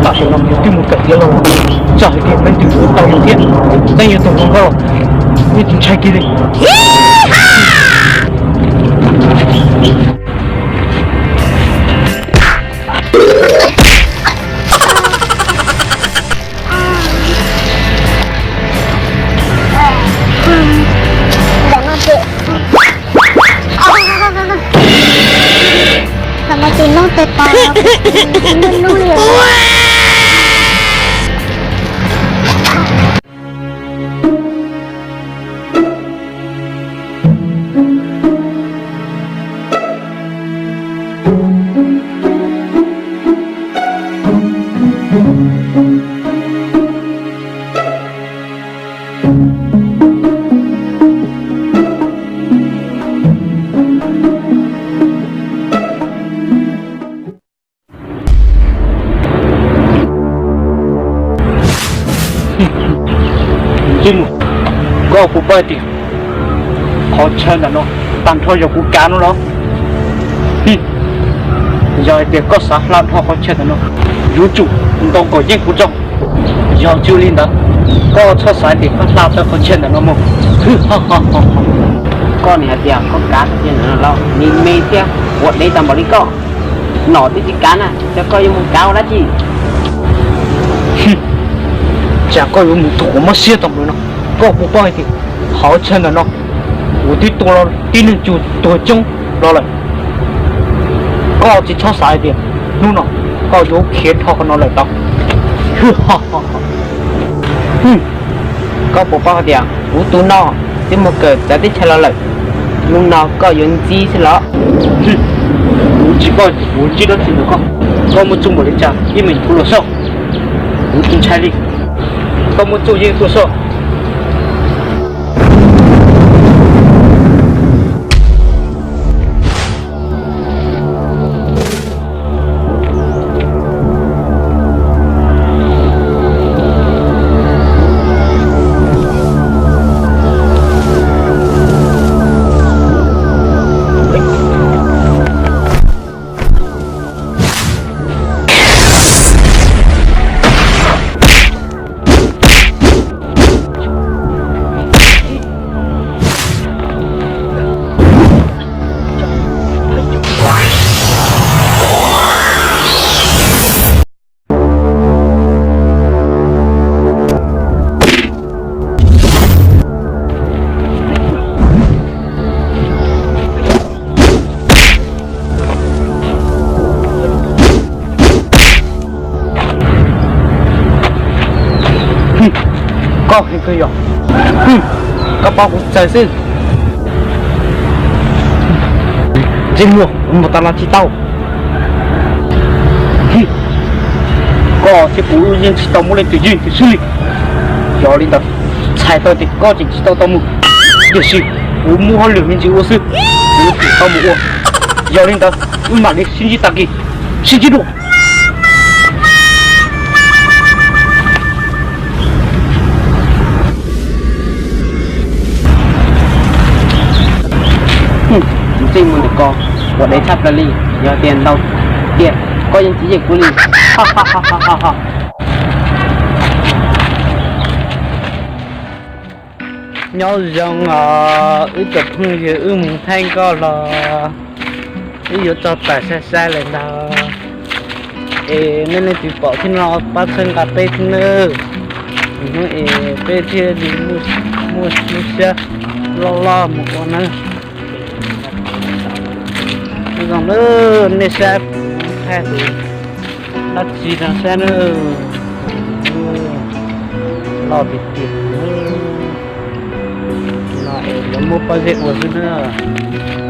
Tam sim no yus twb mus kawm tiav los, txawm hais tias peb twb ua tau yus thiab, peb yuav tau nrog nkauj los, yeej tsis ntshai kiag li. Ntawm no ces, ntawm no ces noj tes taw no, noj nub li. Ntsej muag, koj puas paub hais tias qhov chaw ntawm no tag nrho yog kuv kav no los? Yog hais tias koj xav hla dhau qhov chaw ntawm no, yuav tsum ntaus kom yeej kuv tso. Yog tsis li ntawd, koj txhob xav tias koj hla tau qhov chaw ntawm no mus. Koj niam hais tias koj kav qhov chaw ntawm no los, me me thiab ua dev tag npaum li koj, nom twb tsis kav na, ces koj yuav mus kav ua dab tsi? Tsam koj yuav mus tu kuv mob siab tag npaum no, koj puas paub hais tias qhov chaw ntawm no kuv twb tua tib neeg tsum tuag coob los lawm. Koj tsis txhob xav hais tias hnub no koj yuav khiav dhau qhov no lawm tau. Koj puas paub hais tias kuv tus no twb mus kawm txawv teb chaws los lawm, hnub no koj yuav ntsib xwb los? Kuv tsis paub kuv ntsib dab tsi ntawm koj. Koj muaj txuj npaum li cas ib me kuv los soj, kuv tsis ntshai li. Koj muaj txuj yeej tuaj soj. Koj heev kawg yog, koj paub kuv txawv xwb. Ntsej muag, kuv mus tas los tsis tau. Koj thiab kuv yeej tsis tau muaj leej twg yeej twg xwb li. Yog li ntawd, txhais tau tias koj tseem tsis tau tau mus, tiam sis kuv muaj hauj lwm me ntsis ua xwb, kuv tseem tau mus ua. Yog li ntawd, wb mam li sib ntsib tag kis, sib ntsib dua. Ntsej muag ntawm koj ua dev tshaj plaws li, yog tias ntau tiam koj yeej tsis yeem kuv li. Nyob zoo os wb cov phooj ywg, wb mus thaij nkauj los wb yuav txog tawm sai sai lawm ntag. Es nej leej twg pom thiab no pab txhawb nqa peb thiab nawb. Hnub es peb thiaj li muaj lub siab loj loj mus ua nawb. Zoo nawb, nej saib thaij tus dab tsi no saib nawb. Loj tiag tiag no es lawv muab pob zeb ua xwb nawb.